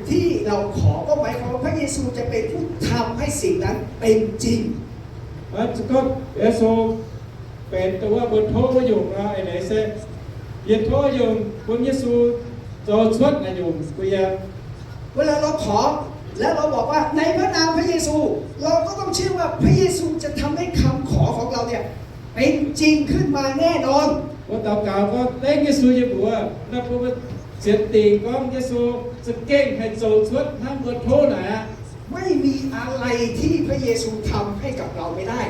ที่เราขอ ก็หมายความว่าพระเยซูจะเป็นผู้ทำให้สิ่งนั้นเป็นจริง Gorngv Yesu benx dongh wuov mbuo tov wuov nyungc nor, eix leiz se yie tov nyungc bun Yesu zoux cuotv naaiv nyungc bun yie. เวลาเราขอ แล้วเราบอกว่าในพระนามพระเยซู เราก็ต้องเชื่อว่าพระเยซูจะทำให้คำขอของเราเนี่ยเป็นจริงขึ้นมาแน่นอน Mbuo daux gaux gorngv dengv Yesu nyei mbuox, naaiv bun mbuo sienx dingc gorngv Yesu za'gengh haih zoux cuotv hnangv mbuo tov naaic aqv. ไม่มีอะไรที่พระเยซูทำให้กับเราไม่ได้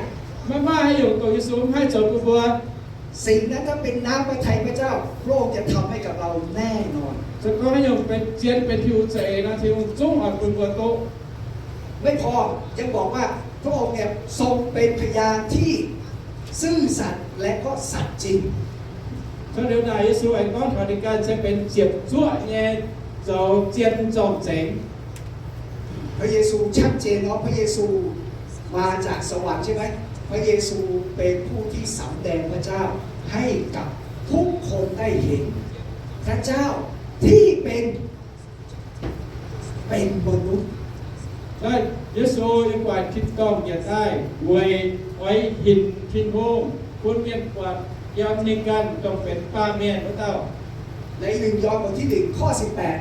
Maiv maaih haaix nyungc dongh Yesu mv haih zoux bun mbuo. สิ่งนั้นถ้าเป็นน้ำพระทัยพระเจ้า พระองค์จะทำให้กับเราแน่นอน Se gorngv haaix nyungc benx zien benx Tin-Hungh za'eix nor, Tin-Hungh zungv oix bun mbuo doqv. ไม่พอ ยังบอกว่าพระองค์เนี่ยทรงเป็นพยานที่ซื่อสัตย์และก็สัตย์จริง Cuotv liuz naaic Yesu aengx gorngv taux ninh ganh se benx ziepc zuoqv nyei zoux zien zorng-zengx. พระเยซูชัดเจนเนาะ พระเยซูมาจากสวรรค์ใช่ไหม พระเยซูเป็นผู้ที่สำแดงพระเจ้าให้กับทุกคนได้เห็น พระเจ้าที่เป็น เป็นมนุษย์ Naaiv Yesu yiem gu'nguaaic tin-dorngh njiec daaih weic oix hinc Tin-Hungh bun mienh buatc yiem ninh ganh dongh benx baamh mienh wuov dauh. ในหนึ่งยอห์นบทที่หนึ่งข้อสิบแปด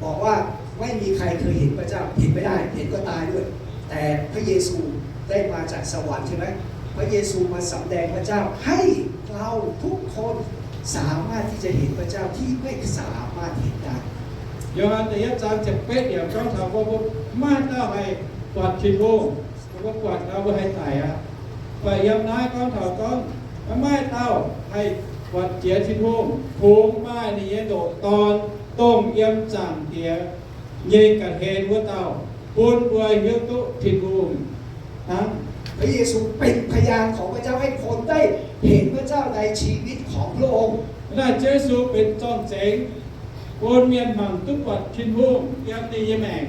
บอกว่าไม่มีใครเคยเห็นพระเจ้า เห็นไม่ได้ เห็นก็ตายด้วย แต่พระเยซูได้มาจากสวรรค์ใช่ไหม พระเยซูมาสำแดงพระเจ้าให้เราทุกคนสามารถที่จะเห็นพระเจ้าที่ไม่สามารถเห็นได้ Yo^han da'yietv zaang ziepc betv yiemc gorngv taux mbuo, mbuo maiv maaih dauh haih buatc Tin-Hungh, mbuo buatc nor mbuo haih daic aqv. Mv baac yiem naaiv gorngv taux gorngv maiv maaih dauh haih buatc jiex Tin-Hungh, kungx maaih ninh nyei ndoqc Dorn, dongh yiem Zaangc Diex nyei ga'hlen wuov dauh, bun mbuo hiuv duqv Tin-Hungh hnangv. พระเยซูเป็นพยานของพระเจ้าให้คนได้เห็นพระเจ้าในชีวิตของพระองค์ Naaiv Ziouv Yesu benx zorng-zengx bun mienh mangc duqv buatc Tin-Hungh yiem ninh nyei maengc.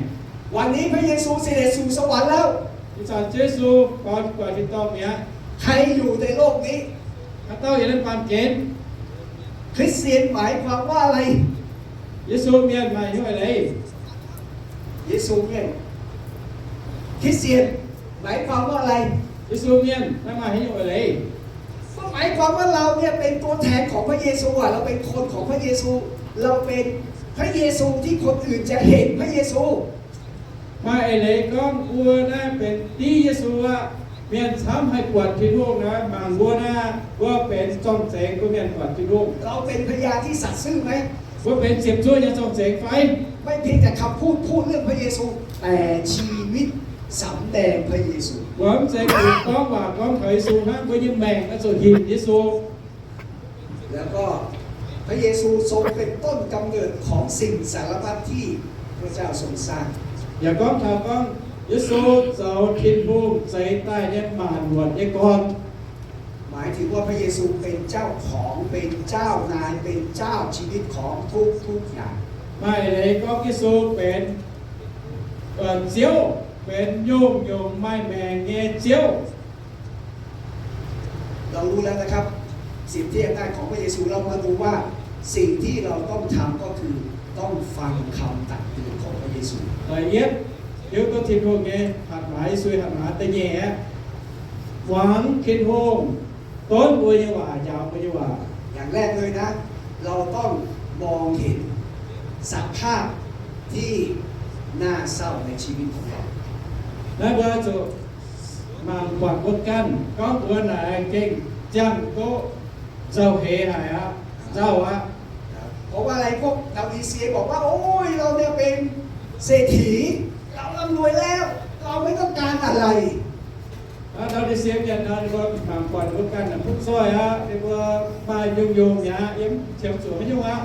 วันนี้พระเยซูเสด็จสู่สวรรค์แล้ว Ih zanc Ziouv Yesu faaux gu'nguaaic tin-dorngh mi'aqv. ใครอยู่ในโลกนี้ Haaix dauh yiem naaiv baamh gen? คริสเตียนหมายความว่าอะไร Yesu mienh maaih hnyouv eix leiz? Yesu mienh, คริสเตียนหมายความว่าอะไร Yesu mienh naaiv maaih haaix nyungc eix leiz? ก็หมายความว่าเราเนี่ยเป็นตัวแทนของพระเยซูอะ เราเป็นคนของพระเยซู เราเป็นพระเยซูที่คนอื่นจะเห็นพระเยซู Maaih eix leiz gorngv mbuo naaiv benx div Yesu aqv. Mienh camv haih buatc Tin-Hungh naaiv, mangc mbuo naaiv, mbuo benx zorng-zengx bun mienh buatc Tin-Hungh. เราเป็นพยานที่สัตย์ซื่อไหม Mbuo benx ziepc zuoqv nyei zorng-zengx fai? ไม่เพียงแต่คำพูดพูดเรื่องพระเยซู แต่ชีวิตสำแดงพระเยซู Mbuo mv zeiz gorngv waac gorngv taux Yesu hnangv, mbuo nyei maengc oix zuqc hinc Yesu. แล้วก็พระเยซูทรงเป็นต้นกำเนิดของสิ่งสารพัดที่พระเจ้าทรงสร้าง Yaac gorngv taux gorngv Yesu zoux Tin-Hungh zeix daaih nyei maanc muotc nyei gorn. หมายถึงว่าพระเยซูเป็นเจ้าของ เป็นเจ้านาย เป็นเจ้าชีวิตของทุกๆอย่าง Maaih eix leiz gorngv Yesu benx Ziouv, benx nyungc-nyungc maaih maengc nyei Ziouv. เรารู้แล้วนะครับ สิทธิอำนาจของพระเยซู เรามาดูว่าสิ่งที่เราต้องทำก็คือต้องฟังคำตักเตือนของพระเยซู Da'yietv, hiuv duqv Tin-Hungh nyei hatc maaz, Yesu nyei hatc maaz da'nyeic aeqv, muangx Tin-Hungh donv mbuo nyei waac, njaaux mbuo nyei waac. อย่างแรกเลยนะ เราต้องมองเห็นสภาพที่น่าเศร้าในชีวิตของเรา Naaiv mbuo zuqc mangc buatc mbuo ganh gorngv mbuo naaic gengh ziangh duqv nzauh heix haic aqv, nzauh aqv. เพราะว่าอะไร พวกลาโอดีเซียบอกว่า โอ้ย เราเนี่ยเป็นเศรษฐี เราร่ำรวยแล้ว เราไม่ต้องการอะไร Laa^o^di^sie Mienh nor, ninh mbuo mangc buatc ninh mbuo ganh naaic butv zoih aqv, ninh mbuo maaih nyungc-nyungc mi'aqv, yiem qiemx zuqc haaix nyungc aqv.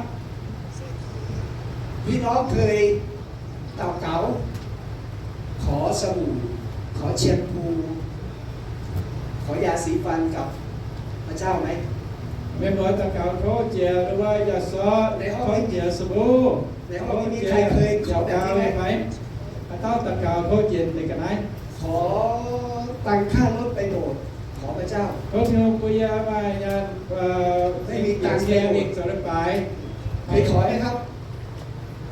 พี่น้องเคย祷告 ขอสบู่ ขอแชมพู ขอยาสีฟันกับพระเจ้าไหม Meih mbuo daux gaux tov jiex wuov yaac sortv, tov jiex sou, ในห้องนี้มีใครเคยขอแบบนี้ไหม fai? Haaix dauh daux gaux tov jiex deix ga'naaiv? ขอตังค่ารถไปโบสถ์ ขอพระเจ้า Tov Tin-Hungh bun yie maaih nyaanh, ไม่มีตังค์ mingh zoux leiz-baaix. เคยขอไหมครับ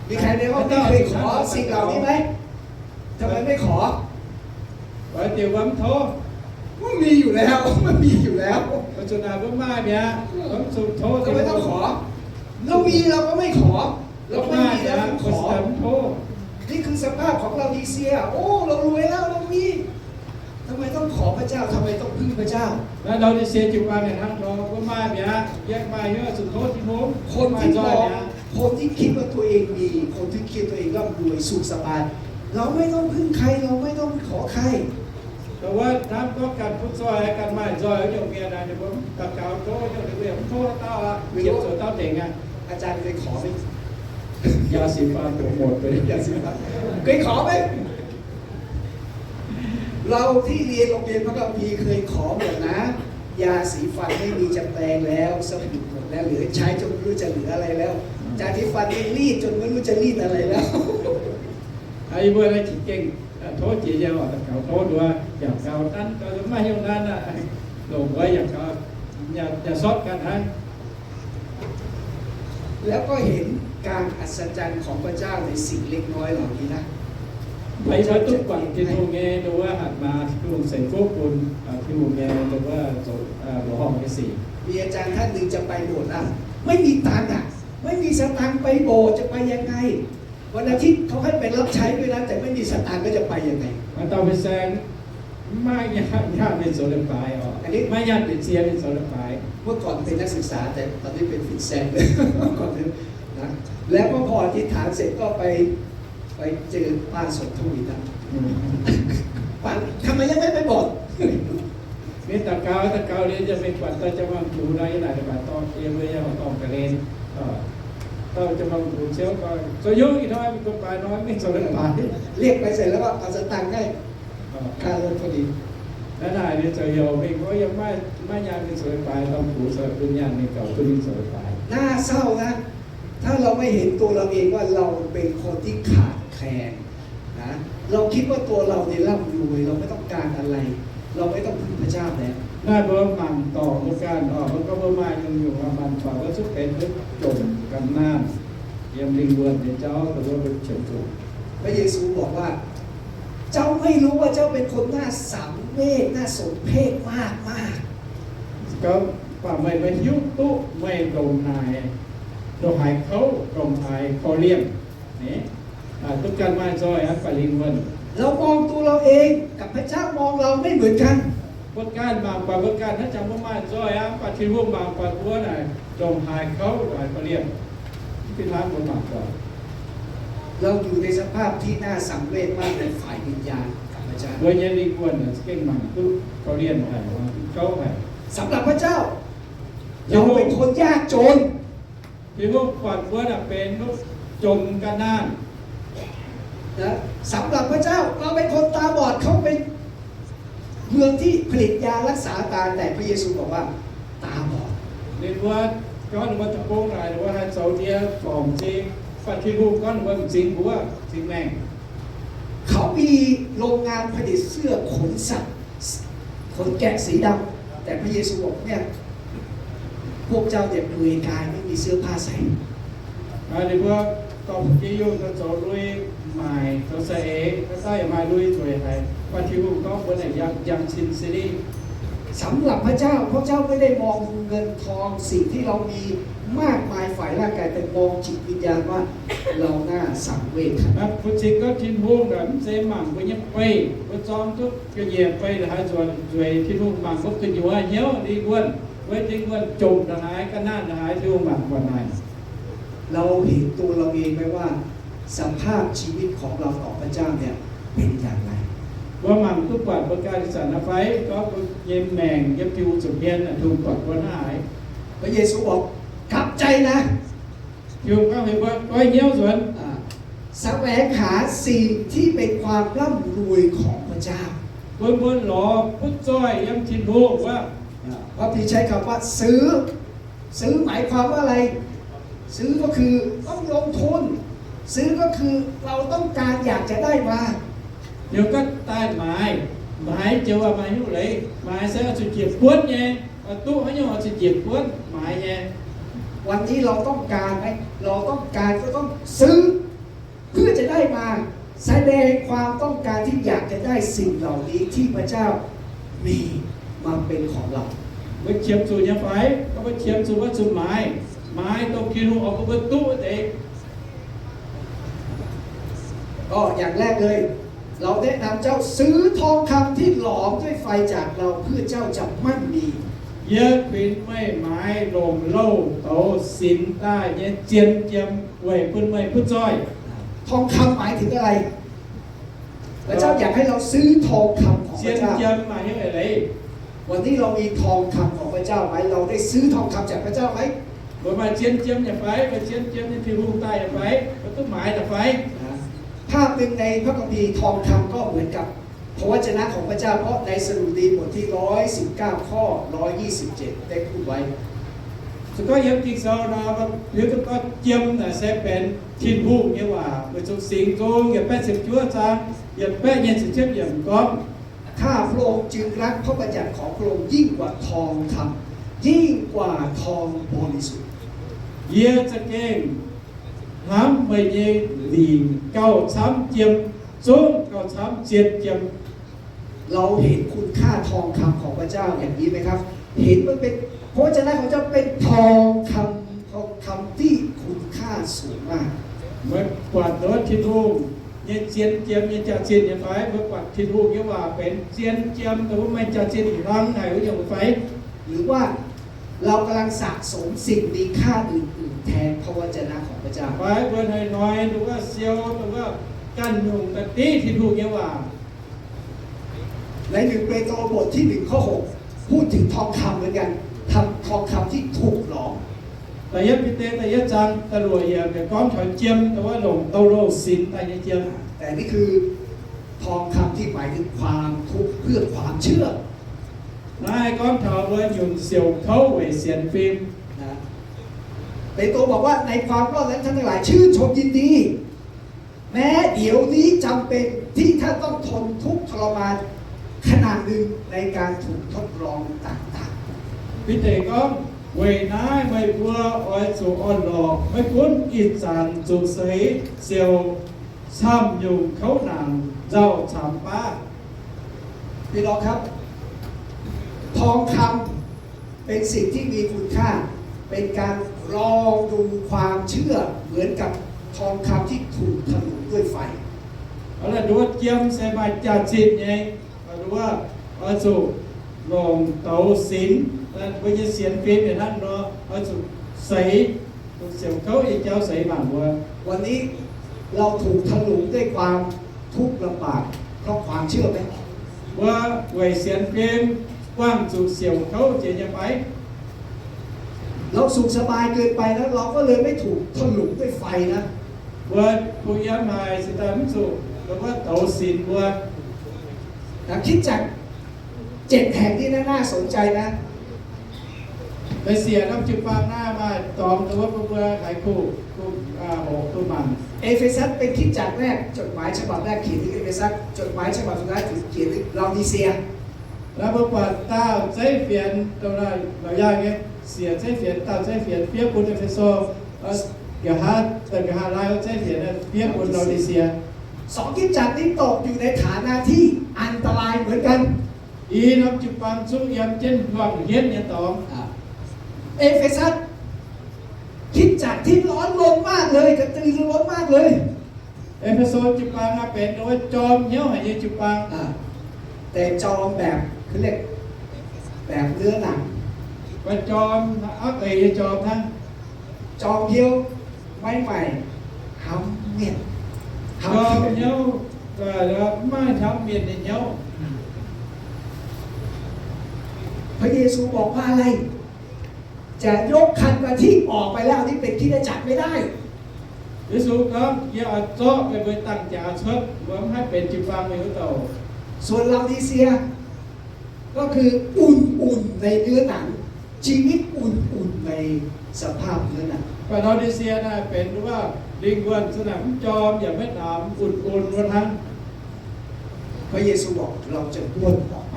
มีใครในห้องนี้เคยขอสิ่งเหล่านี้ไหม ทำไมไม่ขอ Oix deix wuov mv tov. มันมีอยู่แล้ว มันมีอยู่แล้ว Mv zuqc naaic mbuo maaih mi'aqv, mv zuqc tov. ทำไมต้องขอ เรามีเราก็ไม่ขอ เราไม่มีเราถึงขอ นี่คือสภาพของลาโอดีเซีย โอ้ เรารวยแล้ว เรามี ทำไมต้องขอพระเจ้า ทำไมต้องพึ่งพระเจ้า Naaiv Laodiceae jiu-baang naaic hnangv nor, mbuo maaih mi'aqv, yie maaih, yie zuqc tov Tin-Hungh. คนที่มอง maaih nzoih mi'aqv. คนที่คิดว่าตัวเองมี คนที่คิดตัวเองร่ำรวยสุขสบาย เราไม่ต้องพึ่งใคร เราไม่ต้องขอใคร Dongh wuov hnamv gorngv ganh butv zoih, ganh maaih nzoih nyungc mienh naaic, ninh mbuo mv daux gaux tov nyungc, ninh mbuo yaac mv tov haaix dauh aqv, ziepc zuoqc dauh dengc aqv. อาจารย์เคยขอไหม ยาสีฟันผมหมดไป ยาสีฟัน เคยขอไหม เราที่เรียนโรงเรียนพระคัมภีร์เคยขอหมดนะ ยาสีฟันไม่มีจะแปรงแล้ว สบู่หมดแล้ว เหลือใช้จนไม่รู้จะเหลืออะไรแล้ว ยาสีฟันนี่รีดจนไม่รู้จะรีดอะไรแล้ว Aa, yie mbuo naaiv qiex gengh tov jiex nyei oc, daux gaux tov nduov, yaac gaux nanv, gaux maiv hiuv nanv aqv, longc wuov yaac gaux, yaac sortv ganh hnangv. แล้วก็เห็นการอัศจรรย์ของพระเจ้าในสิ่งเล็กน้อยเหล่านี้นะ Mv baac yie mbuo duqv buatc Tin-Hungh nyei nduov wuov hatc maaz, Tin-Hungh ceix fuqv bun Tin-Hungh nyei nduov wuov zoux mbuoqc horngh nyei sic. มีอาจารย์ท่านหนึ่งจะไปโบสถ์อ่ะ ไม่มีตังค์อ่ะ ไม่มีสตางค์ไปโบสถ์จะไปยังไง วันอาทิตย์เขาให้ไปรับใช้ด้วยนะ แต่ไม่มีสตางค์ก็จะไปยังไง Maaih dauh fin-saeng maiv maaih nyaanh mingh zoux leiz-baaix oc. Maiv maaih nyaanh bieqc cie mingh zoux leiz-baaix. เมื่อก่อนเป็นนักศึกษา แต่ตอนนี้เป็น fin-saeng แล้ว แล้วก็พออธิษฐานเสร็จก็ไป ไปเจอป้าสมทวีนะ ป้า ทำไมยังไม่ไปโบสถ์ Mingh daux gaux, daux gaux liuz yaac mingh buatc dauh Janx-Muangh Gux nor, yie naaic ninh mbuo dorh yie mbuo nyei dorngx ga'hlen, dauh Janx-Muangh Gux ciouv gorngv, Zoux hnyouv ih hnoi mingh gu'nguaaic nor mingh zoux leiz-baaix. เรียกไปเสร็จแล้วก็เอาสตางค์ให้ Naaiv naaic ninh zoux hnyouv mingh gorngv yie maiv maaih nyaanh mingh zoux leiz-baaix, dorh gux zoux bun nyaanh mingh gaux duqv mingh zoux leiz-baaix. น่าเศร้านะ ถ้าเราไม่เห็นตัวเราเองว่าเราเป็นคนที่ขาดแคลนนะ เราคิดว่าตัวเราเนี่ยร่ำรวย เราไม่ต้องการอะไร เราไม่ต้องพึ่งพระเจ้าแล้ว Naaiv mbuo mangc dorngc mbuo ganh oc, mbuo gorngv mbuo maaih nyungc-nyungc oc, mangc buatc mbuo zungv benx duqv jomc ga'naanh yiem lingh wuonh nyei jauv dongh wuov mbuo qiemx zuqc. พระเยซูบอกว่า เจ้าไม่รู้ว่าเจ้าเป็นคนน่าสังเวชน่าสมเพชมากๆ Gorngv baac meih maiv hiuv duqv meih ndongc naaic, ndongc haaix kouv, ndongc haaix korv-lienh, duqv ganh maaih nzoih aqv, baac lingh wuonh. เรามองตัวเราเองกับพระเจ้ามองเราไม่เหมือนกัน Mbuo ganh mangc buatc mbuo ganh hnangv jangx mbuo maaih nzoih aqv, mv baac Tin-Hungh mangc buatc mbuo naaic ndongc haaix kouv, ndongc haaix korv-lienh. Mv fih hnangv mbuo mangc buatc. เราอยู่ในสภาพที่น่าสังเวชมากในฝ่ายวิญญาณกับพระเจ้า Mbuo nyei lingh wuonh naaic za'gengh mangc duqv korv-lienh haic, mangc duqv kouv haic. สำหรับพระเจ้า เราเป็นคนยากจน Tin-Hungh buatc mbuo naaic benx duqv jomc ga'naanh. นะ สำหรับพระเจ้า เราเป็นคนตาบอด เขาเป็น เมืองที่ผลิตยารักษาตา แต่พระเยซูบอกว่า ตาบอด Ninh mbuo gorngv ninh mbuo deic-bung naaic ninh mbuo haih zoux ndie zorc m'zing, mv baac Tin-Hungh gorngv ninh mbuo m'zing mbuov, m'zing maengh. เขามีโรงงานผลิตเสื้อขนสัตว์ ขนแกะสีดำ แต่พระเยซูบอกเนี่ย พวกเจ้าเนี่ยเปลือยกายไม่มีเสื้อผ้าใส่ Ninh mbuo dorh fu'jueiv yungh zoux lui maaic zoux saeng-eix, naaiv daaih yaac maaih lui nzueic haic. Mv baac Tin-Hungh gorngv mbuo naaic njang cin se ni. สำหรับพระเจ้า พระเจ้าไม่ได้มองดูเงินทองสิ่งที่เรามีมากมายฝ่ายร่างกาย แต่มองจิตวิญญาณว่าเราน่าสังเวช Mbuo cingx gorngv Tin-Hungh naaic mv zeiz mangc mbuo nyei beih, mbuo zorng duqv ga'nyiec beih la'haaix nzuonx nzueic. Tin-Hungh mangc mbuo gu'nyuoz hnyouv lingh wuonh, mbuo lingh wuonh jomc ndongc haaix, ga'naanh ndongc haaix, Tin-Hungh mangc buatc naaic. เราเห็นตัวเราเองไหมว่าสภาพชีวิตของเราต่อพระเจ้าเนี่ยเป็นอย่างไร Mbuo mangc duqv buatc mbuo ganh ih zanc naaiv fai? Gorngv mbuo nyei maengc yiem Tin-Hungh zuqc hmien, Tin-Hungh buatc mbuo hnangv haaix? พระเยซูบอก กลับใจนะ Tin-Hungh gorngv mbuox mbuo goiv hnyouv nzuonx, แสวงหาสิ่งที่เป็นความร่ำรวยของพระเจ้า Bun mbuo lorz butv zoih yiem Tin-Hungh wuov. พระพีใช้คำว่าซื้อ ซื้อหมายความว่าอะไร ซื้อก็คือต้องลงทุน ซื้อก็คือเราต้องการอยากจะได้มา Heuc gorngv daaih maaiz, maaiz joux maaih nyungc leiz, maaiz se oix zuqc njiec buonv nyei, duqv haaix nyungc oix zuqc njiec buonv maaiz nyei. วันนี้เราต้องการไหม เราต้องการก็ต้องซื้อ มาแสดงความต้องการที่อยากจะได้สิ่งเหล่านี้ที่พระเจ้ามีมาเป็นของเรา Mbuo qiemx zuqc nyei fai? Mbuo qiemx zuqc, mbuo zuqc maaiz, maaiz dongh Tin-Hungh oix bun mbuo duqv wuov deix. ก็อย่างแรกเลย เราแนะนำเจ้าซื้อทองคำที่หลอมด้วยไฟจากเราเพื่อเจ้าจะมั่งมี Yie kuinx meih maaiz longc louh douz sinx daaih nyei zien jiem weic bun meih butv zoih. ทองคำหมายถึงอะไร พระเจ้าอยากให้เราซื้อทองคำของพระเจ้า Zien jiem maaih hnyouv eix leiz. วันนี้เรามีทองคำของพระเจ้าไหม เราได้ซื้อทองคำจากพระเจ้าไหม Mbuo maaih zien jiem nyei fai? Maaih zien jiem nyei Tin-Hungh daaih nyei fai? Mbuo duqv maaiz daaih fai? ภาพหนึ่งในพระคัมภีร์ ทองคำก็เหมือนกับพระวจนะของพระเจ้า เพราะในสดุดีบทที่ร้อยสิบเก้าข้อร้อยยี่สิบเจ็ดได้พูดไว้ Se gorngv yiem Ging-Sou nor, hiuv duqv gorngv jiem naaic se benx Tin-Hungh nyei waac, weic zuqc Singx Nzung yietc baeqv ziepc juov zaang yietc baeqv nyei ziepc cietv yiemc gorngv, ข้าพระองค์จึงรักพระบัญญัติของพระองค์ยิ่งกว่าทองคำ ยิ่งกว่าทองบริสุทธิ์ Yie za'gengh hnamv meih nyei lingc gauh camv jiem, zungv gauh camv zien jiem. เราเห็นคุณค่าทองคำของพระเจ้าอย่างนี้ไหมครับ เห็นมันเป็นพระวจนะของเจ้าเป็นทองคำ ทองคำที่คุณค่าสูงมาก Meih buatc dongh wuov Tin-Hungh nyei zien jiem nyei jaax-zinh nyei fai? Meih buatc Tin-Hungh nyei waac benx zien jiem dongh wuov maaih jaax-zinh hlang haic wuov nyungc fai? หรือว่าเรากำลังสะสมสิ่งมีค่าอื่นๆแทนพระวจนะของพระเจ้า Fai mbuo hnoi-hnoi dongh wuov siou dongh wuov ganh nyungc daaih div Tin-Hungh nyei waac? ในหนึ่งเปโตรบทที่หนึ่งข้อหก พูดถึงทองคำเหมือนกัน ทำ ทองคำที่ถูกหลอม Da'yietv Bide da'yietv zaang da'luoqc yiemc yaac gorngv taux jiem dongh wuov longc douz-louh sinx daaih nyei jiem. แต่นี่คือทองคำที่หมายถึงความทุกข์เพื่อความเชื่อ Naaiv gorngv taux mbuo nyunc siouc kouv weic sienx fim. เปโตรบอกว่าในความรอดนั้นท่านทั้งหลายชื่นชมยินดี แม้เดี๋ยวนี้จำเป็นที่ท่านต้องทนทุกข์ทรมานขณะหนึ่งในการถูกทดลองต่างๆ Bide gorngv, weic naaiv meih mbuo oix zuqc orn-lorqc, maiv gunv ih zanc zuqc seix siouc camv nyungc kouv naanc nzauh camx baav. พี่น้องครับ ทองคำเป็นสิ่งที่มีคุณค่า เป็นการลองดูความเชื่อ เหมือนกับทองคำที่ถูกถลุงด้วยไฟ Aa, dongh wuov jiem se maaih jaax-zinh nyei. Dongh wuov oix zuqc longc douz sinx, mbuo nyei sienx fim yietc hnangv nor oix zuqc seix, siouc kouv nyei jauv seix mangc mbuo. วันนี้เราถูกถลุงด้วยความทุกข์ลำบากเพราะความเชื่อไหม Mbuo weic sienx fim buangh zuqc siouc kouv jiex nyei fai? เราสุขสบายเกินไปนะ เราก็เลยไม่ถูกถลุงด้วยไฟนะ Mbuo kuh yiem haic cingx daaih mv zuqc dongh wuov douz sinx mbuo. นะ คริสตจักร เจ็ดแห่งที่น่าสนใจนะ Meih siec norm jiu-baang naaiv maaih dorngx dongh wuov bun mbuo haiz kuh, kuh, aa, hoqc duqv mangc. เอเฟซัสเป็นคริสตจักรแรก จดหมายฉบับแรกเขียนถึงเอเฟซัส จดหมายฉบับสุดท้ายเขียนถึงลาโอดีเซีย Naaiv mbuo buatc daauh zeiv fienx dongh naaiv, Laauc Yaangh nyei siec zeiv fienx, daauh zeiv fienx fiev bun E^fe^so, nqa'haav, nqa'haav laai wuov zeiv fienx fiev bun Laa^o^di^sia. สองคริสตจักรนี้ตกอยู่ในฐานะที่อันตรายเหมือนกัน I norm jiu-baang zungv yiem jienv hmuangx hniev nyei dorngx. เอเฟซัส คริสตจักรที่ร้อนรนมากเลย กระตือรือร้นมากเลย E^fe^so jiu-baang naaiv benx dongh wuov jorm hnyouv haic nyei jiu-baang. อ่า แต่จอมแบบ เขาเรียก แบบเนื้อหนัง Mv baac jorm, aqv eix nyei jorm hnangv. จอมเฮี้ยว ไม้ใหม่ หำเมียน jorm hnyouv, mv maaih hnamv mienh nyei hnyouv. พระเยซูบอกว่าอะไร จะยกคันกะทิออกไปแล้ว นี่เป็นคริสตจักรไม่ได้ Yesu gorngv, Yie oix zorqv meih mbuo dangh jaax cuotv, mbuo mv haih benx jiu-baang meih wuov douc. ส่วนลาโอดีเซีย ก็คืออุ่นๆในเนื้อหนัง ชีวิตอุ่นๆในสภาพเนื้อหนัง Mv baac Laa^o^di^sia naaiv benx wuov lingh wuonh za'naaic mv jorm yaac maiv namx, un-un wuov hnangv. พระเยซูบอก เราจะบ้วนออกไป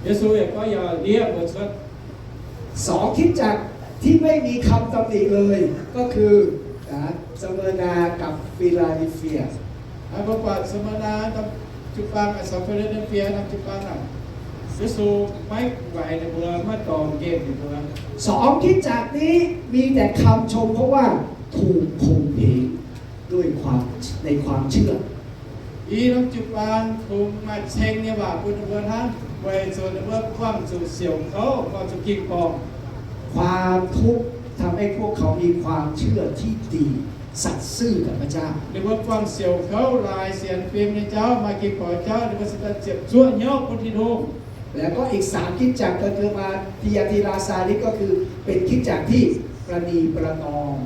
Yesu yaac gorngv, Yie ndiev mbuo cuotv. สองคริสตจักรที่ไม่มีคำตำหนิเลย ก็คือ นะ สมิรนากับฟิลาเดลเฟีย Mbuo buatc สมณะ jiu-baang, สามเณร jiu-baang naaic, Yesu maiv waaic ninh mbuo, maiv dorngc nqemh ninh mbuo. สองคริสตจักรนี้ มีแต่คำชม เพราะว่าถูกข่มเหงด้วยความ ในความเชื่อ I norm jiu-baang kungx maaih ceng nyei waac bun ninh mbuo hnangv, weic zuqc ninh mbuo buangh zuqc siouc kouv, buangh zuqc ging-borngc. ความทุกข์ทำให้พวกเขามีความเชื่อที่ดี สัตย์ซื่อกับพระเจ้า Ninh mbuo buangh siouc kouv, laaix sienx fim nyei jauv, maaih ging-borngc jauv, ninh mbuo se daaih ziepc zuoqv hnyouv bun Tin-Hungh. แล้วก็อีกสามคริสตจักรก็คือมา ทีอาทีรา ซาร์ดิส ก็คือเป็นคริสตจักรที่ประนีประนอม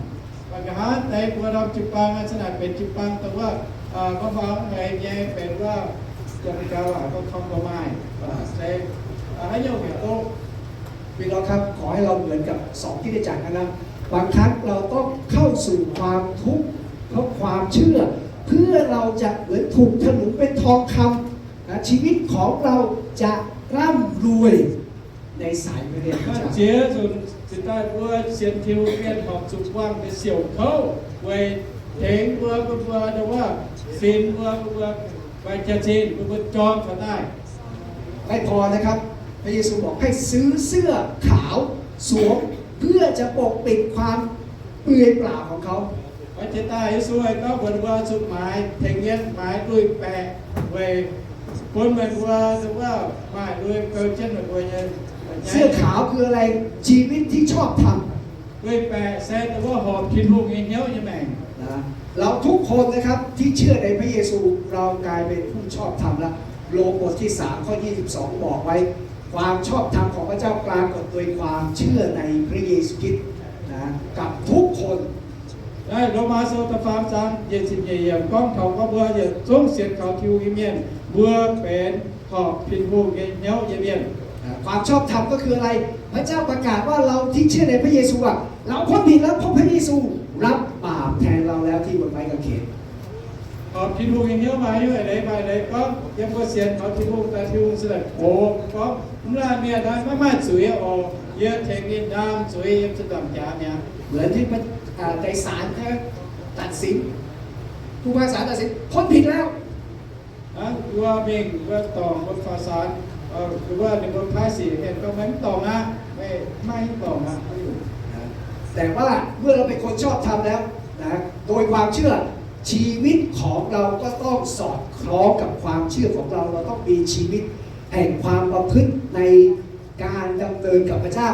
Mangc gaax hnangv deix mbuo norm jiu-baang, aa, se naaic benx jiu-baang dongh wuov, aa, gorngv faaux haic nyei benx wuov, yiem Meigaa waac gorngv คอมโพรไมส์, aa, se, aa, haaix nyungc yaac duqv. พี่น้องครับ ขอให้เราเหมือนกับสองคริสตจักรนะครับ บางครั้งเราต้องเข้าสู่ความทุกข์เพราะความเชื่อ เพื่อเราจะเหมือนถูกถลุงเป็นทองคำนะ ชีวิตของเราจะร่ำรวยในสายพระเนตรของพระเจ้า Naaiv jiex nzunc cingx daaih mbuo sienx Tin-Hungh mienh horpc zuqc buangh nyei siouc kouv weic tengx mbuo, bun mbuo ndongc wuov, sinx mbuo, bun mbuo maaih jaax-zinh, bun mbuo jorm taux daaih. ไม่พอนะครับ พระเยซูบอกให้ซื้อเสื้อขาวสวม เพื่อจะปกปิดความเปลือยเปล่าของเขา Maiv jiex daaih Yesu haih gorngv mbuox mbuo zuqc maaiz tengx mienh maaiz lui-baeqc weic bun meih mbuo wuov maaih lui beu jienv meih mbuo nyei. เสื้อขาวคืออะไร ชีวิตที่ชอบธรรม Lui-baeqc se dongh wuov horpc Tin-Hungh nyei hnyouv nyei maengc. นะ เราทุกคนนะครับที่เชื่อในพระเยซู เรากลายเป็นผู้ชอบธรรมแล้ว โรมบทที่สามข้อยี่สิบสองบอกไว้ ความชอบธรรมของพระเจ้าปรากฏโดยความเชื่อในพระเยซูคริสต์นะ กับทุกคน Naaiv Lomaa Sou da'faam zaang nyic ziepc nyeic yiemc gorngv taux gorngv mbuo yietc zungv sienx kaux Tin-Hungh nyei mienh, mbuo benx horpc Tin-Hungh nyei hnyouv nyei mienh. ความชอบธรรมก็คืออะไร พระเจ้าประกาศว่าเราที่เชื่อในพระเยซูอะ เราพ้นผิดแล้ว เพราะพระเยซูรับบาปแทนเราแล้วที่บนไม้กางเขน Horpc Tin-Hungh nyei hnyouv maaih hnyouv eix leiz, maaih eix leiz gorngv yiem mbuo sienx kaux Tin-Hungh daaih, Tin-Hungh se daaih gox gorngv, mv laanh mienh naaiv maiv maaih zuiz oc. Yie tengx ninh ndaam zuiz yiem ziepc nzaangc jaax mi'aqv. เหมือนที่ อ่า ในศาลนะ ตัดสิน ผู้พิพากษาตัดสิน พ้นผิดแล้ว Hnangv mbuo mingh mbuo dorngc mbuo faaux saanx, wuov ninh mbuo paaiv sic mienh gorngv, meih mv dorngc aqv, meih maiv dorngc aqv. แต่ว่าเมื่อเราเป็นคนชอบธรรมแล้วนะ โดยความเชื่อ ชีวิตของเราก็ต้องสอดคล้องกับความเชื่อของเรา เราต้องมีชีวิตแห่งความประพฤติในการดำเนินกับพระเจ้า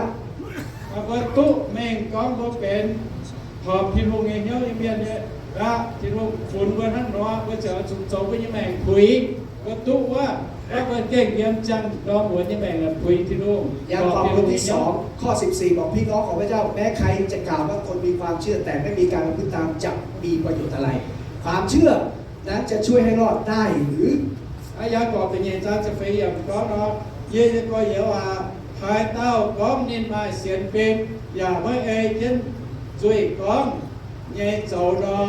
Mbuo duqv mengh gorngv mbuo benx horpc Tin-Hungh nyei hnyouv nyei mienh nyei aqv. Tin-Hungh funx mbuo hnangv nor, mbuo ziouc oix zuqc zoux mbuo nyei maengc puix. Mbuo duqv wuov, gorngv mbuo gengh yiem ziangh norm muonz nyei maengc puix Tin-Hungh. ยากอบ บทที่สอง ข้อสิบสี่ บอกพี่น้องของพระเจ้า แม้ใครจะกล่าวว่าตนมีความเชื่อ แต่ไม่มีการประพฤติตาม จะมีประโยชน์อะไร ความเชื่อนั้นจะช่วยให้รอดได้หรือ Aa, Yaagorpc da'nyeic zaang ziepc feix yiemc gorngv nor, yie nyei gorx-youz aac, haaix dauh gorngv ninh maaih sienx fim, yaac maiv ei jienv nzuih gorngv nyei zoux nor,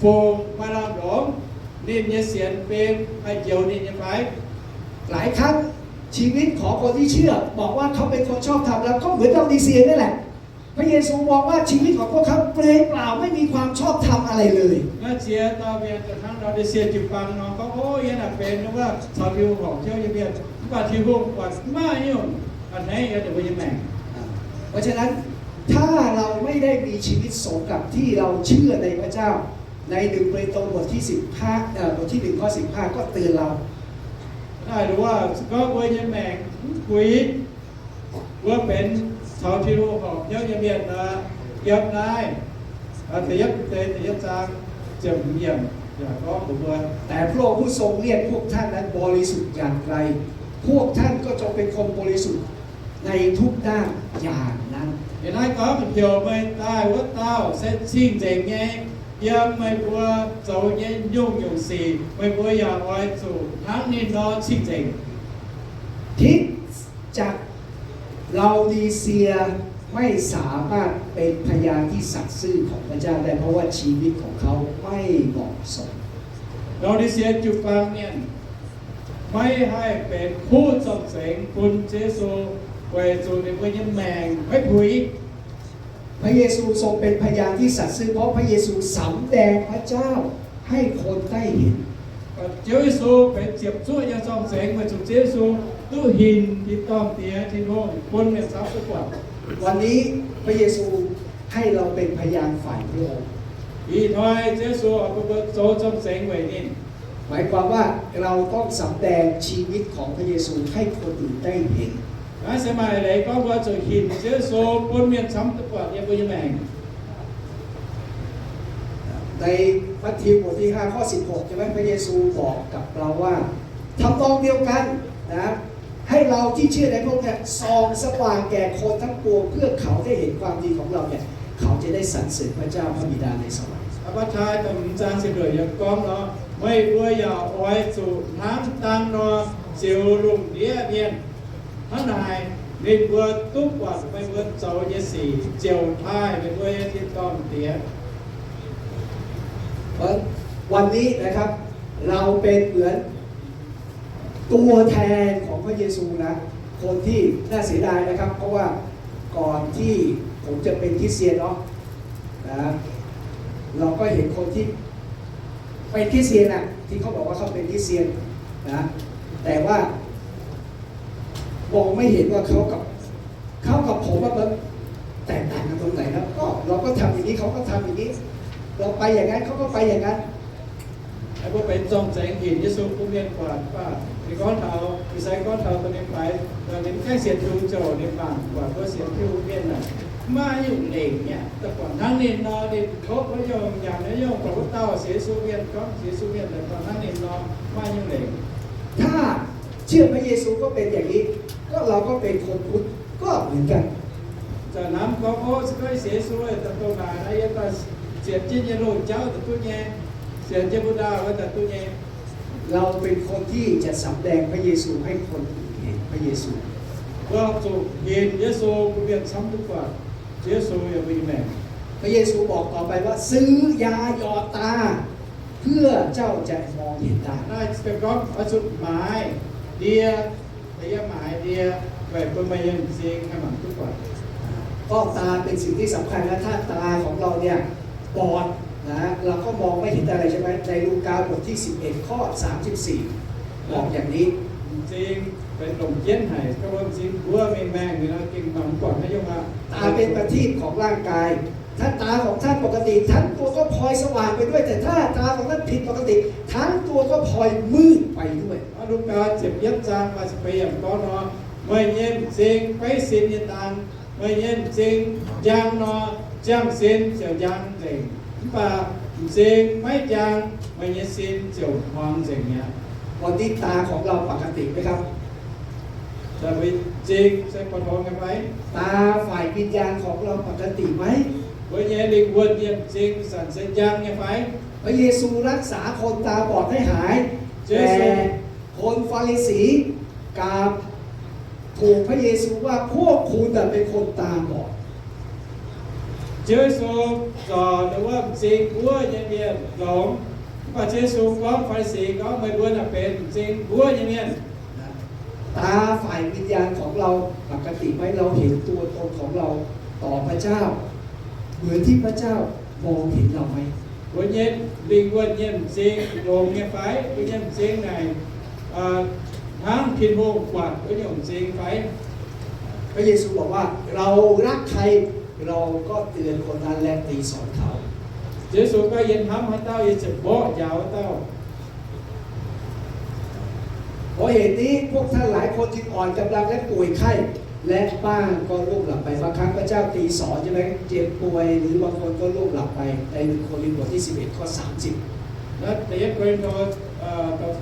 fungc maaih lamh longc ninh nyei sienx fim haih njoux ninh nyei fai? หลายครั้งชีวิตของคนที่เชื่อบอกว่าเขาเป็นคนชอบธรรมแล้วก็เหมือนลาโอดีเซียนี่แหละ พระเยซูมองว่าชีวิตของพวกเขาเปลือยเปล่าไม่มีความชอบธรรมอะไรเลย Naaiv ziex dauh mienh daaih hnangv Laodicea jiu-baang nor gorngv, o, yie naaic benx wuov caux Tin-Hungh horpc hnyouv nyei mienh, mv baac Tin-Hungh buatc mv maaih nyungc a'hneiv yiem ninh mbuo nyei maengc. เพราะฉะนั้นถ้าเราไม่ได้มีชีวิตสมกับที่เราเชื่อในพระเจ้า ในหนึ่งเปโตรบทที่สิบห้า เอ่อ บทที่หนึ่งข้อสิบห้าก็เตือนเรา Naaiv wuov se gorngv mbuo nyei maengc mv puix, mbuo benx caux Tin-Hungh horpc hnyouv nyei mienh nor, yiem naaiv da'yietv Bide da'yietv zaang ziepc hmz yiemc yaac gorngv mbuox mbuo, แต่พระองค์ผู้ทรงเรียกพวกท่านนั้นบริสุทธิ์อย่างไร พวกท่านก็จงเป็นคนบริสุทธิ์ในทุกด้านอย่างนั้น Ih naaiv gorngv heuc meih daaih wuov dauh se cing-nzengc nyei yiem meih mbuo zoux nyei nyungc-nyungc sic, meih mbuo yaac oix zuqc hnangv ninh nor cing-nzengc. คริสตจักรลาโอดีเซียไม่สามารถเป็นพยานที่สัตย์ซื่อของพระเจ้าได้ เพราะว่าชีวิตของเขาไม่เหมาะสม Laodicea jiu-baang mienh maiv haih benx kuv zorng-zengx bun Ziouv Yesu, weic zuqc ninh mbuo nyei maengc maiv puix. พระเยซูทรงเป็นพยานที่สัตย์ซื่อ เพราะพระเยซูสำแดงพระเจ้า ให้คนได้เห็น Ziouv Yesu benx ziepc zuoqv nyei zorng-zengx weic zuqc Ziouv Yesu duqv hinc tin-dorngh Diex, Tin-Hungh, bun mienh camv duqv buatc. วันนี้พระเยซูให้เราเป็นพยานฝ่ายพระองค์ Ih hnoi Ziouv Yesu oix bun mbuo zoux zorng-zengx weic ninh. หมายความว่าเราต้องสำแดงชีวิตของพระเยซูให้คนอื่นได้เห็น Naaiv se maaih leiz gorngv mbuo zuqc hinc Ziouv Yesu bun mienh camv duqv buatc yiem mbuo nyei maengc. ในมัทธิวบทที่ห้าข้อสิบหก ใช่ไหม พระเยซูบอกกับเราว่า ทำนองเดียวกันนะ ให้เราที่เชื่อในพระองค์เนี่ย ส่องสว่างแก่คนทั้งปวง เพื่อเขาได้เห็นความดีของเราเนี่ย เขาจะได้สรรเสริญพระเจ้าพระบิดาในสวรรค์ Matv. Da'hmz zaang ziepc luoqc yiemc gorngv nor, meih mbuo yaac oix zuqc hnangv dang nor ziux lungh ndiev mienh. Hnangv naaic ninh mbuo duqv buatc meih mbuo zoux nyei sic ziouc taaih meih mbuo nyei tin-dorngh Diex. วันนี้นะครับ เราเป็นเหมือนตัวแทนของพระเยซูนะ คนที่น่าเสียดายนะครับ เพราะว่าก่อนที่ผมจะเป็นคริสเตียนเนาะ นะ เราก็เห็นคนที่เป็นคริสเตียนอะ ที่เขาบอกว่าเขาเป็นคริสเตียนนะ แต่ว่า มองไม่เห็นว่าเขากับ เขากับผมว่ามันแตกต่างกันตรงไหนนะ ก็เราก็ทำอย่างนี้ เขาก็ทำอย่างนี้ เราไปอย่างนั้น เขาก็ไปอย่างนั้น Mbuo benx zorng-zengx hinc Yesu bun mienh buatc mv baac ninh gorngv taux, ih sai gorngv taux dongh ninh faix, ninh mv gaengh sienx Tin-Hungh ziouc ninh mangc buatc mbuo sienx Tin-Hungh mienh naaic, mv maaih nyungc lengc mi'aqv. Daaih buatc hnangv ninh nor, ninh kouv wuov nyungc, nyanc wuov nyungc, buatc wuov dauh sienx Yesu mienh, gorngv sienx Yesu mienh daaih buatc hnangv ninh nor, mv maaih nyungc lengc. ถ้าเชื่อพระเยซูก็เป็นอย่างนี้ ก็เราก็เป็นคนพุทธก็เหมือนกัน Zanc hnamv gorngv, ov, se gorngv sienx Yesu daaih dongh naaic, yie daaih sienx jienv nyei loz-jauv daaih duqv nyei, sienx jienv Buddha wuov daaih duqv nyei. เราเป็นคนที่จะสำแดงพระเยซูให้คนอื่นเห็นพระเยซู Mbuo zuqc hinc Yesu bun mienh camv duqv buatc Ziouv Yesu yiem mbuo nyei maengc. พระเยซูบอกต่อไปว่า ซื้อยาหยอดตา เพื่อเจ้าจะมองเห็นได้ Naaiv se gorngv oix zuqc maaiz ndie, da'yietv maaiz ndie, weic bun meih nyei m'zing haih mangc duqv buatc. ก็ตาเป็นสิ่งที่สำคัญนะ ถ้าตาของเราเนี่ยบอดนะ เราก็มองไม่เห็นอะไรใช่ไหม ในลูกาบทที่สิบเอ็ดข้อสามสิบสี่ บอกอย่างนี้ M'zing benx longc jienv haic, gorngv mbuo m'zing mbuov mingh maengh liuz nor gengh mangc mv buatc haaix nyungc aqv. ตาเป็นประทีปของร่างกาย ถ้าตาของท่านปกติ ทั้งตัวก็พลอยสว่างไปด้วย แต่ถ้าตาของท่านผิดปกติ ทั้งตัวก็พลอยมืดไปด้วย Lugaa ziepc yietv zaang faah ziepc feix yiemc gorngv nor, meih nyei m'zing beiv sin nyei dang, meih nyei m'zing njang nor, ziangh sin ziouc njang nzengc. Mv baac m'zing maiv njang, meih nyei sin ziouc hmuangx nzengc mi'aqv. วันนี้ตาของเราปกติไหมครับ M'zing se buatc hmuangx nyei fai? ตาฝ่ายวิญญาณของเราปกติไหม Mbuo nyei lingh wuonh nyei m'zing zanc se njang nyei fai? พระเยซูรักษาคนตาบอดให้หาย Ziouv Yesu แต่คนฟาริสีกลับถูกพระเยซูว่า พวกคุณน่ะเป็นคนตาบอด Ziouv Yesu zorc ninh wuov m'zing mbuov nyei mienh longx. Mv baac Ziouv Yesu gorngv Faa^li^si gorngv, meih mbuo naaic benx m'zing mbuov nyei mienh. ตาฝ่ายวิญญาณของเราปกติไหม เราเห็นตัวตนของเราต่อพระเจ้า เหมือนที่พระเจ้ามองเห็นเราไหม Mbuo nyei lingh wuonh nyei m'zing longx nyei fai? Mbuo nyei m'zing naaic hnangv Tin-Hungh buatc wuov nyungc m'zing fai? พระเยซูบอกว่า เรารักใคร เราก็เตือนคนนั้นและตีสอนเขา Ziouv Yesu gorngv, yie hnamv haaix dauh yie ziouc mborqv njaaux wuov dauh. เพราะเหตุนี้พวกท่านหลายคนจึงอ่อนกำลังและป่วยไข้ และบ้างก็ล่วงหลับไป บางครั้งพระเจ้าตีสอนใช่ไหม เจ็บป่วย หรือบางคนก็ล่วงหลับไป ในหนึ่งโครินธ์บทที่สิบเอ็ดข้อสามสิบ Naaiv da'yietv Ko^lin^to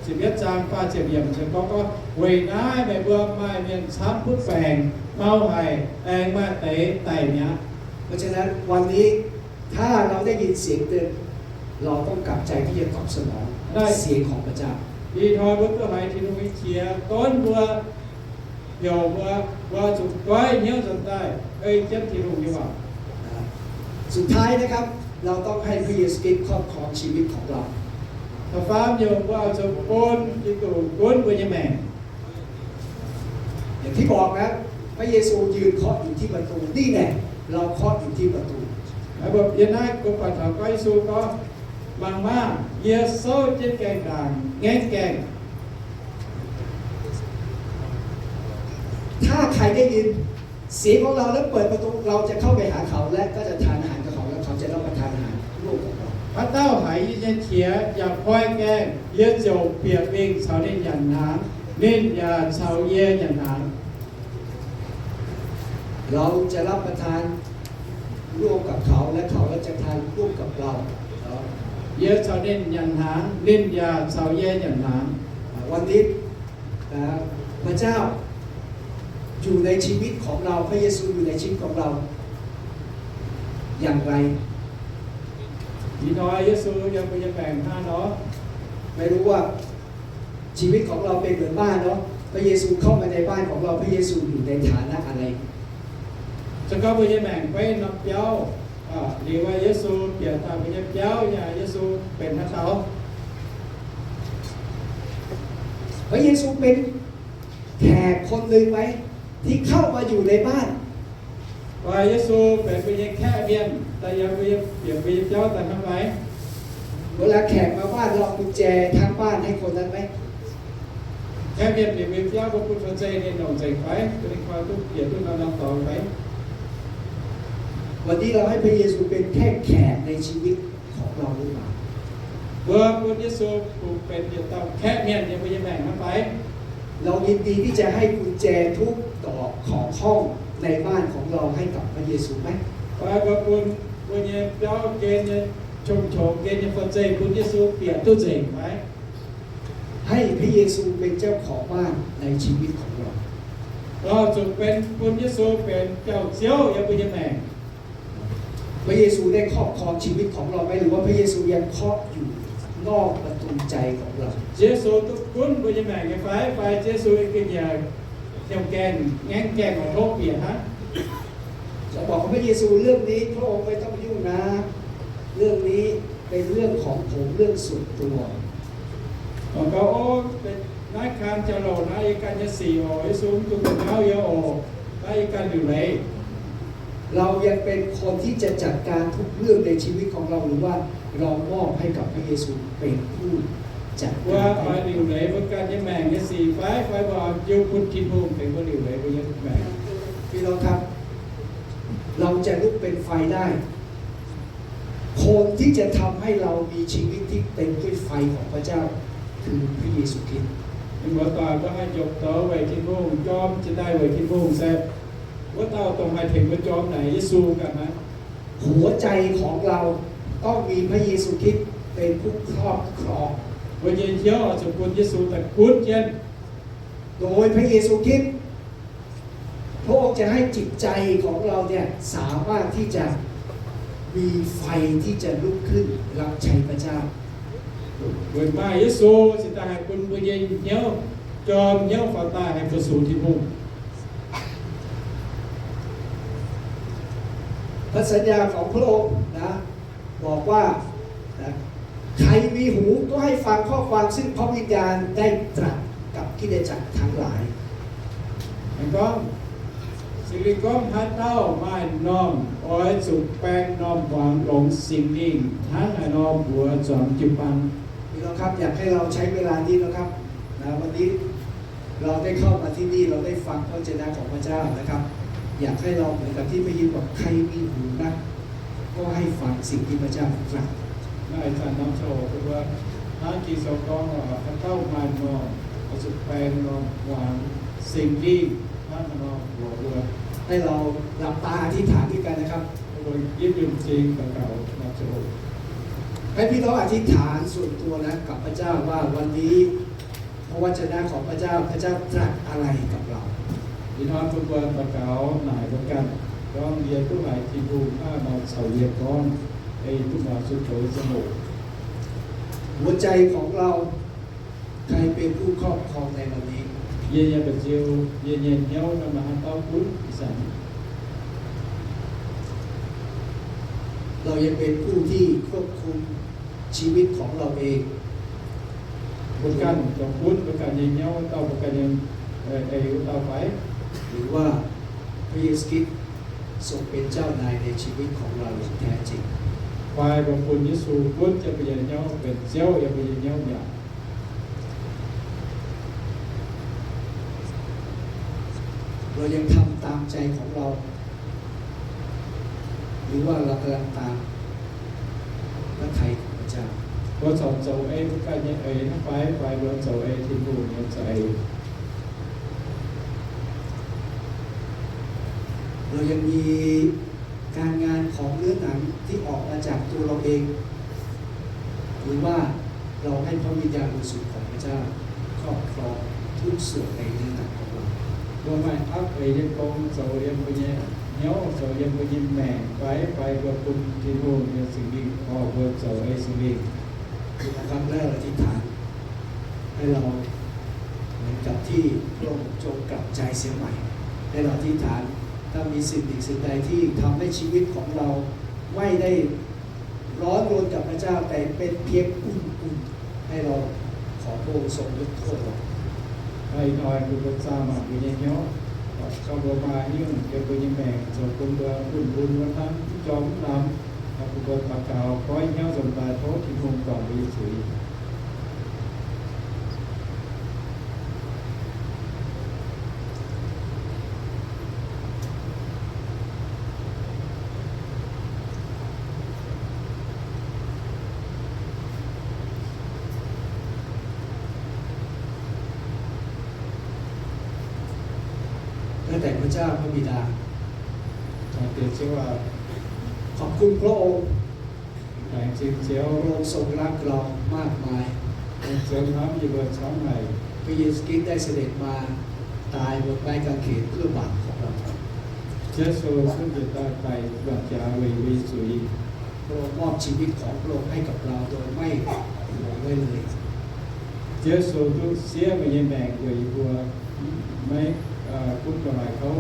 ziepc yietv zaang faah ziepc yiemc se gorngv, gorngv weic naaiv meih mbuo maaih mienh camv butv baengc, mau haic, aengx maaih deix daic mi'aqv. เพราะฉะนั้นวันนี้ถ้าเราได้ยินเสียงเตือน เราต้องกลับใจที่จะตอบสนอง เสียงของพระเจ้า Ih hnoi mbuo duqv haiz Tin-Hungh nyei qiex donv mbuo, heuc mbuo, mbuo zuqc goiv hnyouv nzuonx daaih ei jienv Tin-Hungh nyei waac. สุดท้ายนะครับ เราต้องให้พระเยซูคริสต์ครอบครองชีวิตของเรา Da'faam nyungc, mbuo oix zuqc bun Giduc gunv mbuo nyei maengc. อย่างที่บอกนะ พระเยซูยืนเคาะอยู่ที่ประตู นี่แหละ เราเคาะอยู่ที่ประตู Mbuo yiem naaiv gorngv buatc taux gorngv Yesu gorngv, Mangc maah! Yie souv jienv gaengh ndaangc ngaengv gaengh. ถ้าใครได้ยินเสียงของเราและเปิดประตู เราจะเข้าไปหาเขาและก็จะทานอาหารกับเขา และเขาจะรับประทานอาหารร่วมกับเรา Haaix dauh haiz yie nyei qiex yaac koi gaengh, yie ziouc bieqc mingh caux ninh nyanc hnaangx, ninh yaac caux yie nyanc hnaangx. เราจะรับประทานร่วมกับเขา และเขาก็จะทานร่วมกับเรา Yie caux ninh nyanc hnaangx, ninh yaac caux yie nyanc hnaangx. วันนี้นะ พระเจ้าอยู่ในชีวิตของเรา พระเยซูอยู่ในชีวิตของเราอย่างไร Ih hnoi Yesu yiem mbuo nyei maengc hnangv nor, ไม่รู้ว่าชีวิตของเราเป็นเหมือนบ้านเนาะ พระเยซูเข้ามาในบ้านของเรา พระเยซูอยู่ในฐานะอะไร Se gorngv mbuo nyei maengc beiv norm biauv, liuz Yesu bieqc daaih mbuo nyei biauv nyei, Yesu benx haaix dauh? พระเยซูเป็นแขกคนหนึ่งไหม ที่เข้ามาอยู่ในบ้าน Fai Yesu benx mbuo nyei kaeqv mienh daaih yiem mbuo nyei, bieqc mbuo nyei biauv daaih hnangv fai? เวลาแขกมาบ้าน เราเอากุญแจทั้งบ้านให้คนนั้นไหม Kaeqv mienh bieqc mbuo nyei biauv, mbuo bun fu'zei ninh longc nzengc fai? Bun ninh koi duqv bieqc duqv norm norm dorngx fai? วันนี้เราให้พระเยซูเป็นแค่แขกในชีวิตของเราหรือเปล่า Mbuo bun Yesu bun benx yietc dauh kaeqv mienh yiem mbuo nyei maengc hnangv fai? เรายินดีที่จะให้กุญแจทุกดอกของห้องในบ้านของเราให้กับพระเยซูไหม Fai mbuo bun mbuo nyei biauv gen nyei, qongx-qongx gen nyei fu'zei bun Yesu bieqc duqv nzengc fai? ให้พระเยซูเป็นเจ้าของบ้านในชีวิตของเรา Zuqc benx bun Yesu benx biauv-ziouv yiem mbuo nyei maengc. พระเยซูได้ครอบครองชีวิตของเราไหม หรือว่าพระเยซูยังเคาะอยู่นอกประตูใจของเรา Ziouv Yesu duqv gunv mbuo nyei maengc nyei fai? Fai Ziouv Yesu ga'nyiec hnyouv gaengh, ngaengv gaengh oix tov bieqc hnangv? เราบอกกับพระเยซู เรื่องนี้พระองค์ไม่ต้องยุ่งนะ เรื่องนี้เป็นเรื่องของผม เรื่องส่วนตัว Mangc gaax, ov, naaiv kaan jauv-louc naaiv yie ganh nyei sic oc. Yesu, mv dungx da'nqauv yie oc. Naaiv yie ganh liuc leiz. เรายังเป็นคนที่จะจัดการทุกเรื่องในชีวิตของเรา หรือว่าเรามอบให้กับพระเยซูเป็นผู้จัดการ Mbuo oix liuc leiz mbuo ganh nyei maengc nyei sic fai, fai mbuo oix jiu bun Tin-Hungh benx mbuo liuc leiz mbuo nyei maengc? พี่น้องครับ เราจะลุกเป็นไฟได้ คนที่จะทำให้เรามีชีวิตที่เต็มด้วยไฟของพระเจ้า คือพระเยซูคริสต์ Mienh muoz doic, mbuo haih njopc douz weic Tin-Hungh jorm jiex daaih weic Tin-Hungh se wuov dauh dongh haih tengx mbuo jorm naaic Yesu ganh aqv. หัวใจของเราต้องมีพระเยซูคริสต์เป็นผู้ครอบครอง Mbuo nyei hnyouv oix zuqc bun Yesu daaih gunv jienv. โดยพระเยซูคริสต์ พระองค์จะให้จิตใจของเราเนี่ยสามารถที่จะมีไฟที่จะลุกขึ้นรับใช้พระเจ้า Weic maaih Yesu cingx daaih haih bun mbuo nyei hnyouv jorm, hnyouv faaux daaih haih fu-sux Tin-Hungh. พระสัญญาของพระองค์นะ บอกว่า นะ ใครมีหูก็ให้ฟังข้อความซึ่งพระวิญญาณได้ตรัสกับคริสตจักรทั้งหลาย Ninh gorngv, Singx Lingh gorngv, haaix dauh maaih m'normh oix zuqc baeng m'normh muangx longx Singx Lingh hnangv haaix nor mbuox zuangx jiu-baang. พี่น้องครับ อยากให้เราใช้เวลานี้นะครับ นะ วันนี้ เราได้เข้ามาที่นี่ เราได้ฟังพระวจนะของพระเจ้านะครับ อยากให้เราเหมือนกับที่พระเยซูบอก ใครมีหูนะ ก็ให้ฟังสิ่งที่พระเจ้าตรัส Naaiv ih zanc norm ziangh hoc mbuo hnangv Ging-Sou gorngv, haaix dauh maaih m'normh oix zuqc baeng m'normh muangx Singx Lingh hnangv haaix nor mbuox mbuo. ให้เราหลับตาอธิษฐานด้วยกันนะครับ Mbuo yiem yunh zingx daux gaux norm ziangh hoc. ให้พี่น้องอธิษฐานส่วนตัวนะกับพระเจ้าว่าวันนี้ พระวจนะของพระเจ้า พระเจ้าตรัสอะไรกับเรา Ih hnoi bun mbuo daux gaux naaic mbuo ganh, gorngv yie duqv haiz Tin-Hungh hnangv haaix nor caux yie gorngv, ei duqv muangx zuqc zoux ziangh hoc. หัวใจของเรา ใครเป็นผู้ครอบครองในวันนี้ Yie nyei mba'nziu, yie nyei hnyouv maaih haaix dauh gunv ih zanc? เรายังเป็นผู้ที่ควบคุมชีวิตของเราเอง Mbuo ganh zoux gunv mbuo ganh nyei hnyouv, dauh mbuo ganh nyei, ei wuov dauh fai? หรือว่าพระเยซูคริสต์ทรงเป็นเจ้านายในชีวิตของเราอย่างแท้จริง Fai Fai mbuo bun Yesu gunv jienv mbuo nyei hnyouv benx Ziouv yiem mbuo nyei hnyouv mi'aqv. เรายังทำตามใจของเรา หรือว่าเรากำลังตามพระทัยของพระเจ้า Mbuo corc zoux ei mbuo ganh nyei eix hnangv fai, fai mbuo zoux ei Tin-Hungh nyei za'eix? เรายังมีการงานของเนื้อหนังที่ออกมาจากตัวเราเอง หรือว่าเราให้พระวิญญาณบริสุทธิ์ของพระเจ้าครอบครองทุกส่วนในเนื้อหนังของเรา Mbuo maaih apv eix nyei gong zoux yiem mbuo nyei hnyouv, zoux yiem mbuo nyei maengc fai, fai mbuo bun Tin-Hungh nyei Singx Lingh orv mbuo zoux ei Singx Lingh. ทุกครั้งที่เราอธิษฐาน ให้เราเหมือนกับที่พระองค์ทรงกลับใจเสียใหม่ ให้เราอธิษฐาน ถ้ามีสิ่งหนึ่งสิ่งใดที่ทำให้ชีวิตของเราไม่ได้ร้อนรนกับพระเจ้า แต่เป็นเพียงอุ่นๆ ให้เราขอพระองค์ทรงยกโทษเรา Ih hnoi bun mbuo zaah mangc mbuo nyei hnyouv, gauh mbuo maaih nyungc yiem mbuo nyei maengc zoux bun mbuo bun bun wuov hnangv mv jorm mv lamz, bun mbuo daux gaux goiv hnyouv nzengc daaih tov Tin-Hungh guangc mbuo nyei zuiz. ตั้งแต่พระเจ้าพระบิดา Laengz zingh Ziouv aac. ขอบคุณพระองค์ Laengz zingh Ziouv. พระองค์ทรงรักเรามากมาย Ziouv hnamv yie mbuo camv haic. พระเยซูคริสต์ได้เสด็จมาตายบนไม้กางเขนเพื่อบาปของเรา Ziouv Yesu gunv njiec daaih daic luonc jaax weic yie mbuo nyei zuiz. พระองค์มอบชีวิตของพระองค์ให้กับเราโดยไม่หวงไว้เลย Ziouv Yesu duqv siev meih nyei maengc weic yie mbuo, maiv gunv gauh haic kouv.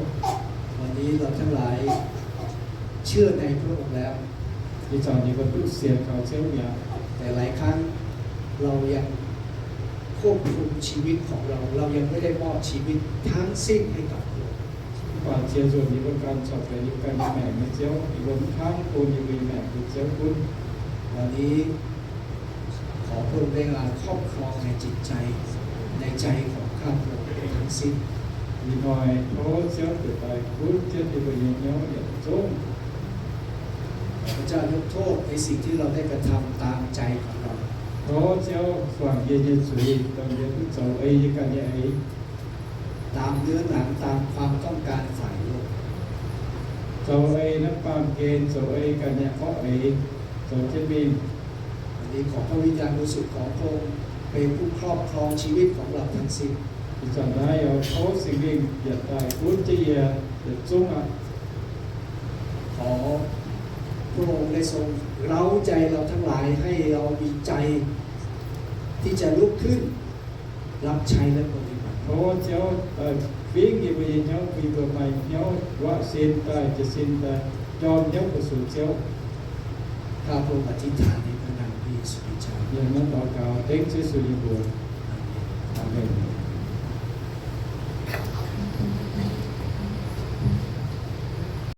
วันนี้เราทั้งหลายเชื่อในพระองค์แล้ว Ih zanc yie mbuo duqv sienx kaux Ziouv mi'aqv. แต่หลายครั้งเรายังควบคุมชีวิตของเรา เรายังไม่ได้มอบชีวิตทั้งสิ้นให้กับพระองค์ Mv baac ziex nzunc yie mbuo ganh corc benx yie mbuo ganh nyei maengc nyei ziouv. Yie mbuo mv hnangv bun yie mbuo nyei maengc bun Ziouv gunv. วันนี้ขอพระองค์ได้มาครอบครองในจิตใจ ในใจของข้าพระองค์ทั้งสิ้น Ih hnoi tov Ziouv njiec daaih gunv jienv yie mbuo nyei hnyouv yietc zungv. ขอพระเจ้ายกโทษในสิ่งที่เราได้กระทำตามใจของเรา Tov Ziouv guangc yie nyei zuiz, dongh yie duqv zoux ei yie ganh nyei eix, ตามเนื้อหนัง ตามความต้องการฝ่ายโลก zoux ei naaiv baamh gen, zoux ei ganh nyei orqv eix, zoux jienv mingh. วันนี้ขอพระวิญญาณบริสุทธิ์ของพระองค์เป็นผู้ครอบครองชีวิตของเราทั้งสิ้น Ih zanc naaiv yaac tov Singx Lingh yietc daaih gunv jienv yie yietc zungv aqv. ขอพระองค์ได้ทรงเร้าใจเราทั้งหลายให้เรามีใจที่จะลุกขึ้นรับใช้และปฏิบัติ Tov Ziouv daaih fingx yie mbuo nyei hnyouv, bun yie mbuo maaih hnyouv wav sin daaih, jiez sin daaih, jorm hnyouv fu-sux Ziouv. ข้าพระองค์อธิษฐานในพระนามพระเยซูคริสต์เจ้า Yie hnangv daux gaux dengv Ziouv Yesu nyei mbuox.